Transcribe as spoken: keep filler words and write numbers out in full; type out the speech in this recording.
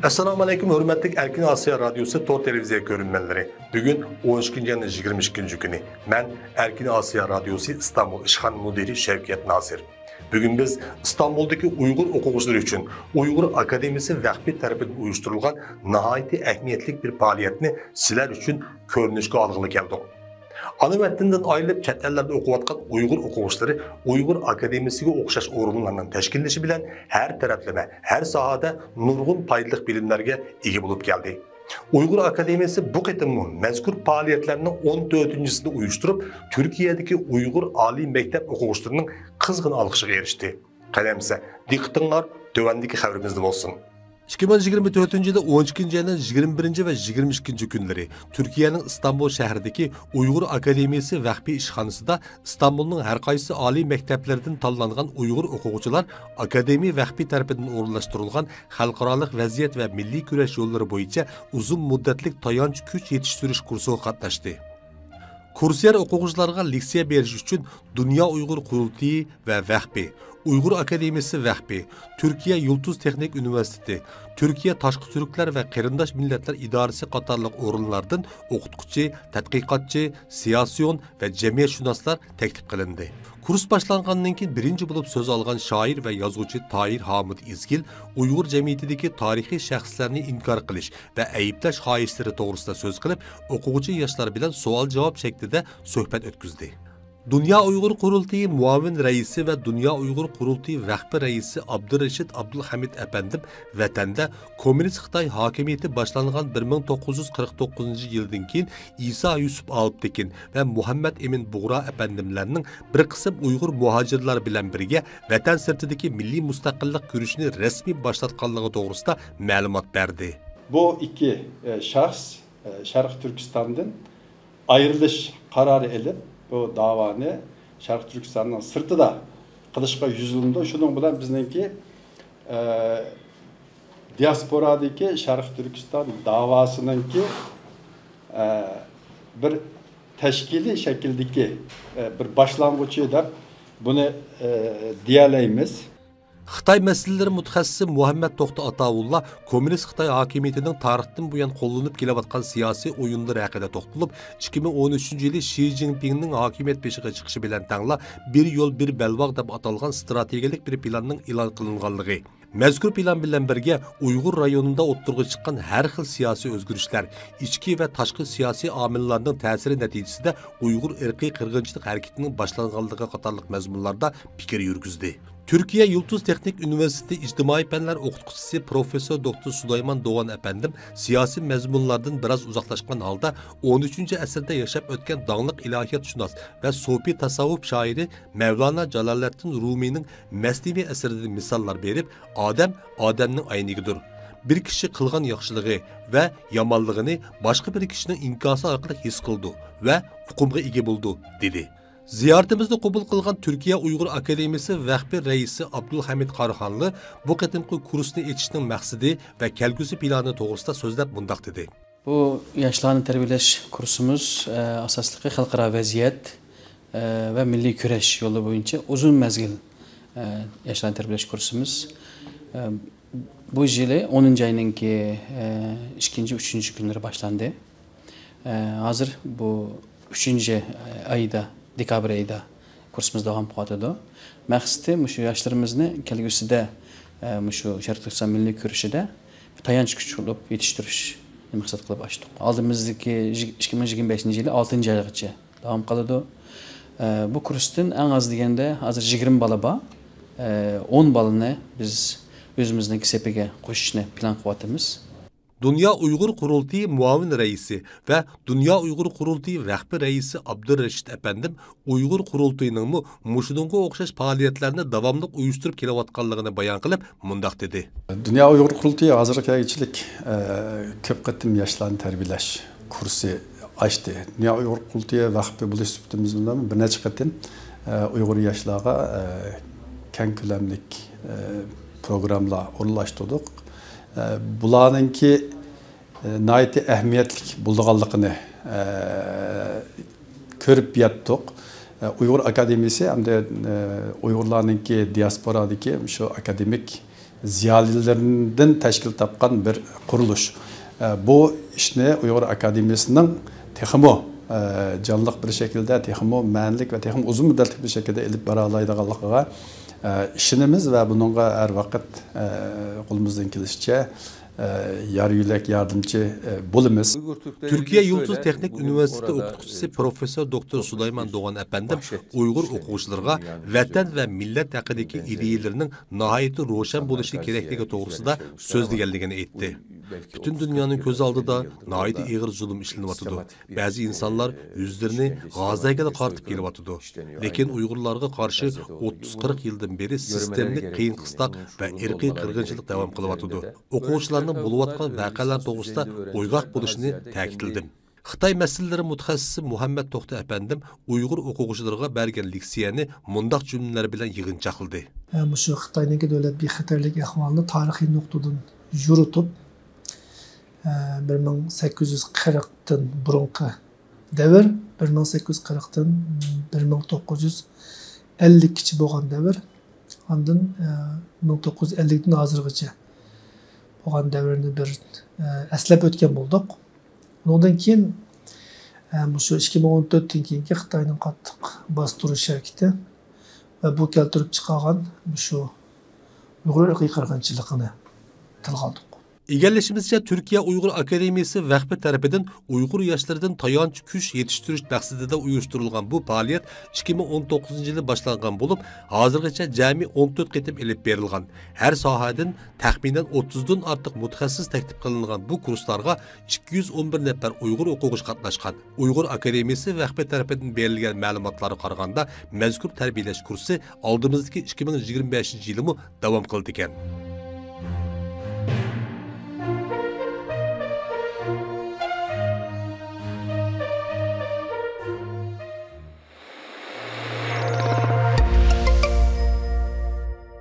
ئەسسالامۇ ئەلەيكۇم، ھۆرمەتلىك ئەركىن ئاسىيا رادىيوسى تور تېلېۋىزىيە كۆرۈرمەنلىرى. بۈگۈن ئون ئىككىنچى ئاينىڭ يىگىرمە ئىككىنچى كۈنى. مەن ئەركىن ئاسىيا رادىيوسى ئىستانبۇل ئىشخانا مۇدىرى شەۋكەت ناسىر. بۈگۈن بىز ئىستانبۇلدىكى ئۇيغۇر ئوقۇغۇچىلىرى ئۈچۈن ئۇيغۇر ئاكادېمىيىسى ۋەخپى تەرىپىدىن ئۇيۇشتۇرۇلغان ناھايىتى ئەھمىيەتلىك بىر پائالىيەتنى سىلەر ئۈچۈن كۆرۈنۈشكە ئالغىلى كەلدۇق. ئانا ۋەتىنىدىن ئايرىلىپ، چەت ئەللەردە ئوقۇۋاتقان ئۇيغۇر ئوقۇغۇچىلىرى ئۇيغۇر ئاكادېمىيىسىگە ئوخشاش ئورۇنلارنىڭ تەشكىللىنىشى بىلەن ھەر تەرەپلىمە، ھەر ساھەدە نۇرغۇن پايدىلىق بىلىملەرگە ئىگە بولۇپ كەلدى. ئۇيغۇر ئاكادېمىيىسى بۇ قېتىممۇ مەزكۇر پائالىيەتلەرنىڭ ئون تۆتىنچىسىنى ئۇيۇشتۇرۇپ، تۈركىيەدىكى ئۇيغۇر ئالىي مەكتەپ ئوقۇغۇچىلىرىنىڭ قىزغىن ئالقىشىغا ئېرىشتى. قەلەمسە، دىققىتىڭلار تۆۋەندىكى خەۋىرىمىزدە بولسۇن. ئىككى مىڭ يىگىرمە تۆتىنچى يىلى ئون ئىككىنچى ئاينىڭ يىگىرمە بىرىنچى ۋە يىگىرمە ئىككىنچى كۈنلىرى تۈركىيەنىڭ ئىستانبۇل شەھىرىدىكى ئۇيغۇر ئاكادېمىيىسى ۋەخپى ئىشخانىسىدا ئىستانبۇلنىڭ ھەر قايسى ئالىي مەكتەپلىرىدىن تاللانغان ئۇيغۇر ئوقۇغۇچىلار ئاكادېمىيە ۋەخپى تەرىپىدىن ئورۇنلاشتۇرۇلغان خەلقئارالىق ۋەزىيەت ۋە مىللىي كۈرەش يوللىرى بويىچە ئۇزۇن مۇددەتلىك تايانچ كۈچ يېتىشتۈرۈش كۇرسىغا قاتناشتى. كۇرسىيەر ئوقۇغۇچىلارغا لېكسىيە بېرىش ئۈچۈن دۇنيا ئۇيغۇر قۇرۇلتىيى ۋە ۋەخپى، ئۇيغۇر ئاكادېمىيىسى ۋەخپى، تۈركىيە يۇلتۇز تېخنىك ئۇنىۋېرسىتېتى، تۈركىيە تاشقى تۈركلەر ۋە قېرىنداش مىللەتلەر ئىدارىسى قاتارلىق ئورۇنلاردىن ئوقۇتقۇچى، تەتقىقاتچى، سىياسىيون ۋە جەمئىيەتشۇناسلار تەكلىپ قىلىندى. كۇرس باشلانغاندىن كېيىن بىرىنچى بولۇپ سۆز ئالغان شائىر ۋە يازغۇچى تاھىر ھامۇت ئىزگىل ئۇيغۇر جەمئىيىتىدىكى تارىخىي شەخسلەرنى ئىنكار قىلىش ۋە ئەيىبلەش خاھىشلىرى توغرىسىدا سۆز قىلىپ، ئوقۇغۇچى ياشلار بىلەن سوئال-جاۋاب شەكلىدە سۆھبەت ئۆتكۈزدى. دۇنيا ئۇيغۇر قۇرۇلتىيى مۇئاۋىن رەئىسى ۋە دۇنيا ئۇيغۇر قۇرۇلتىيى ۋەخپى رەئىسى ئابدۇرېشىت ئابدۇلھەمىد ئەپەندىم ۋەتەندە كوممۇنىست خىتاي ھاكىمىيىتى باشلانغان بىر مىڭ توققۇز يۈز قىرىق توققۇزىنچى يىلدىن كېيىن ئىسا يۈسۈپ ئالپتېكىن ۋە مۇھەممەد ئىمىن بۇغرا ئەپەندىملەرنىڭ بىر قىسىم ئۇيغۇر مۇھاجىرلار بىلەن بىرگە ۋەتەن سىرتىدىكى مىللىي مۇستەقىللىق كۈرىشىنى رەسمىي باشلاتقانلىقى توغرىسىدا مەلۇمات بەردى. بۇ ئىككى، ئە، شەخس، ئە، شەرقىي تۈركىستاندىن ئايرىلىش قارارى ئېلىپ، بۇ داۋانى شەرقىي تۈركىستاننىڭ سىرتىدا قىلىشقا يۈزلىنىدۇ. شۇنىڭ بىلەن بىزنىڭكى، ئە، دىياسپورادىكى شەرقىي تۈركىستان داۋاسىنىڭكى، ئە، بىر تەشكىلىي شەكىلدىكى، ئە، بىر باشلانغۇچى دەپ بۇنى، ئە، دېيەلەيمىز. خىتاي مەسىلىلىرى مۇتەخەسسىسى مۇھەممەد توختى ئاتاۋۇللا كوممۇنىست خىتاي ھاكىمىيىتىنىڭ تارىختىن بۇيان قوللىنىپ كېلىۋاتقان سىياسىي ئويۇنلىرى ھەققىدە توختىلىپ، ئىككى مىڭ ئون ئۈچىنچى يىلى شى جىنپىڭنىڭ ھاكىمىيەت بېشىغا چىقىشى بىلەن تەڭلا بىر يول، بىر بەلباغ دەپ ئاتالغان ئىستراتېگىيەلىك بىر پىلاننىڭ ئېلان قىلىنغانلىقى، مەزكۇر پىلان بىلەن بىرگە ئۇيغۇر رايونىدا ئوتتۇرىغا چىققان ھەر خىل سىياسىي ئۆزگىرىشلەر، ئىچكى ۋە تاشقى سىياسىي ئامىللارنىڭ تەسىرى نەتىجىسىدە ئۇيغۇر ئىرقىي قىرغىنچىلىق ھەرىكىتىنىڭ باشلانغانلىقى قاتارلىق مەزمۇنلاردا پىكىر يۈرگۈزدى. تۈركىيە يۇلتۇز تېخنىك ئۇنىۋېرسىتېتى ئىجتىمائىي پەنلەر ئوقۇتقۇچىسى پروفېسسور دوكتور سۇلايمان دوغان ئەپەندىم سىياسىي مەزمۇنلاردىن بىراز ئۇزاقلاشقان ھالدا، ئون ئۈچىنچى ئەسىردە ياشاپ ئۆتكەن داڭلىق ئىلاھىياتشۇناس ۋە سوپى تاساۋۇپ شائىرى مەۋلانا جالالەتتىن رۇمىينىڭ مەسنىۋى ئەسىرىدىن مىساللار بېرىپ، ئادەم ئادەمنىڭ ئەينىكىدۇر. بىر كىشى قىلغان ياخشىلىقى ۋە يامانلىقىنى باشقا بىر كىشىنىڭ ئىنكاسى ئارقىلىق ھېس قىلىدۇ ۋە ئۇقۇمغا ئىگە بولىدۇ، دېدى. زىيارىتىمىزنى قوبۇل قىلغان تۈركىيە ئۇيغۇر ئاكادېمىيىسى ۋەخپى رەئىسى ئابدۇلھەمىد قاراخانلى بۇ قېتىمقى كۇرسنى ئېچىشنىڭ مەقسىتى ۋە كەلگۈسى پىلانى توغرىسىدا سۆزلەپ مۇنداق دېدى. بۇ ياشلارنى تەربىيەلەش كۇرسىمىز، ئە، ئاساسلىقى خەلقئارا ۋەزىيەت، ئە، ۋە مىللىي كۈرەش يولى بويىچە ئۇزۇن مەزگىل، ئە، ياشلارنى تەربىيەلەش كۇرسىمىز، ئە، بۇ يىلى ئونىنچى ئاينىڭكى، ئە، ئىككىنچى، ئۈچىنچى كۈنلىرى باشلاندى. ئە، ھازىر بۇ ئۈچىنچى ئايدا، دېكابىر ئايدا كۇرسىمىز داۋام قىلىۋاتىدۇ. مەقسىتى مۇشۇ ياشلىرىمىزنى كەلگۈسىدە، ئە، مۇشۇ شەرقىي تۈركىستان مىللىي كۈرىشىدە بىر تايانچ كۈچ قىلىپ يېتىشتۈرۈشنى مەقسەت قىلىپ ئاچتۇق. ئالدىمىزدىكى يىگ-، ئىككى مىڭ يىگىرمە بەشىنچى يىلى ئالتىنچى ئايغىچە داۋام قىلىدۇ. ئە، بۇ كۇرستىن ئەڭ ئاز دېگەندە ھازىر يىگىرمە بالا بار. ئە، ئون بالىنى بىز ئۆزىمىزنىڭ سېپىگە قوشۇشنى پىلان قىلىۋاتىمىز. دۇنيا ئۇيغۇر قۇرۇلتىيى مۇئاۋىن رەئىسى ۋە دۇنيا ئۇيغۇر قۇرۇلتىيى ۋەخپى رەئىسى ئابدۇررەشىت ئەپەندىم ئۇيغۇر قۇرۇلتىيىنىڭمۇ مۇشۇنىڭغا ئوخشاش پائالىيەتلەرنى داۋاملىق ئۇيۇشتۇرۇپ كېلىۋاتقانلىقىنى بايان قىلىپ، مۇنداق دېدى. دۇنيا ئۇيغۇر قۇرۇلتىيى ھازىرغا كەلگۈچىلىك، ئە، كۆپ قېتىم ياشلارنى تەربىيەلەش كۇرسى ئاچتى. دۇنيا ئۇيغۇر قۇرۇلتىيى ۋەخپى بولۇش سۈپىتىمىز بىلەن بىر نەچچە قېتىم، ئە، ئۇيغۇر ياشلارغا، ئە، كەڭ كۆلەملىك، ئە، پروگراممىلار ئورۇنلاشتۇردۇق. ئە، بۇلارنىڭكى، ئە، ناھايىتى ئەھمىيەتلىك بولىدىغانلىقىنى، ئە، كۆرۈپ يەتتۇق. ئە، ئۇيغۇر ئاكادېمىيىسى ھەمدە، ئە، ئۇيغۇرلارنىڭكى دىياسپورادىكى شۇ ئاكادېمىك زىيالىيلىرىدىن تەشكىل تاپقان بىر قۇرۇلۇش. ئە، بۇ ئىشنى ئۇيغۇر ئاكادېمىيىسىنىڭ تېخىمۇ، ئە، جانلىق بىر شەكىلدە، تېخىمۇ مەنىلىك ۋە تېخىمۇ ئۇزۇن مۇددەتلىك بىر شەكىلدە ئېلىپ بارالايدىغانلىقىغا، ئە، ئىشىنىمىز ۋە بۇنىڭغا ھەر ۋاقىت، ئە، قولىمىزدىن كېلىشىچە، ئە، يار يۆلەك ياردەمچى، ئە، بولىمىز. تۈركىيە يۇلتۇز تېخنىك ئۇنىۋېرسىتېتى ئوقۇتقۇچىسى پروفېسسور دوكتور سۇلايمان دوغان ئەپەندىم ئۇيغۇر ئوقۇغۇچىلىرىغا ۋەتەن ۋە مىللەت ھەققىدىكى ئىدىيەلىرىنىڭ ناھايىتى روشەن بولۇشى كېرەكلىكى توغرىسىدا سۆزلىگەنلىكىنى ئېيتتى. پۈتۈن دۇنيانىڭ كۆز ئالدىدا ناھايىتى ئېغىر زۇلۇم ئىشلىنىۋاتىدۇ. بەزى ئىنسانلار يۈزلىرىنى غازەگىلا قارىتىپ كېلىۋاتىدۇ. لېكىن ئۇيغۇرلارغا قارشى ئوتتۇز قىرىق يىلدىن بېرى سىستېمىلىك قىيىن قىستاق ۋە ئىرقىي قىرغىنچىلىق داۋام قىلىۋاتىدۇ. ئوقۇغۇچىلارنىڭ بولۇۋاتقان ۋەقەلەر توغرىسىدا ئويغاق بولۇشىنى تەكىتلىدىم. خىتاي مەسىلىلىرى مۇتەخەسسىسى مۇھەممەد توختى ئەپەندىم ئۇيغۇر ئوقۇغۇچىلىرىغا بەرگەن لېكسىيەنى مۇنداق جۈملىلەر بىلەن يىغىنچاقلىدى. مۇشۇ خىتاينىڭكى دۆلەت بىخەتەرلىك ئەھۋالىنى تارىخىي نۇقتىدىن يورۇتۇپ، بىر مىڭ سەككىز يۈز قىرىقتىن بۇرۇنقى دەۋر، بىر مىڭ سەككىز يۈز قىرىقتىن بىر مىڭ توققۇز يۈز ئەللىككىچە بولغان دەۋر، ئاندىن، مىڭ توققۇز يۈز ئەللىكتىن ھازىرغىچە بولغان دەۋرنى بىر، ئەسلەپ ئۆتكەن بولدۇق. ئۇنىڭدىن كېيىن، ئە، مۇشۇ ئىككى مىڭ ئون تۆتتىن كېيىنكى خىتاينىڭ قاتتىق باستۇرۇش ھەرىكىتى ۋە بۇ كەلتۈرۈپ چىقارغان مۇشۇ ئۇيغۇر ئىرقىي قىرغىنچىلىقىنى تىلغا ئالدۇق. ئىگىلىشىمىزچە، تۈركىيە ئۇيغۇر ئاكادېمىيىسى ۋەخپى تەرىپىدىن ئۇيغۇر ياشلىرىدىن تايانچ كۈچ يېتىشتۈرۈش مەقسىتىدە ئۇيۇشتۇرۇلغان بۇ پائالىيەت ئىككى مىڭ ئون توققۇزىنچى يىلى باشلانغان بولۇپ، ھازىرغىچە جەمئىي ئون تۆت قېتىم ئېلىپ بېرىلغان. ھەر ساھەدىن تەخمىنەن ئوتتۇزدىن ئارتۇق مۇتەخەسسىس تەكلىپ قىلىنغان بۇ كۇرسلارغا ئىككى يۈز ئون بىر نەپەر ئۇيغۇر ئوقۇغۇچى قاتناشقان. ئۇيغۇر ئاكادېمىيىسى ۋەخپە تەرىپىدىن بېرىلگەن مەلۇماتلارغا قارىغاندا، مەزكۇر تەربىيەلەش كۇرسى ئالدىمىزدىكى ئىككى مىڭ يىگىرمە بەشىنچى يىلىمۇ داۋام قىلىدىكەن.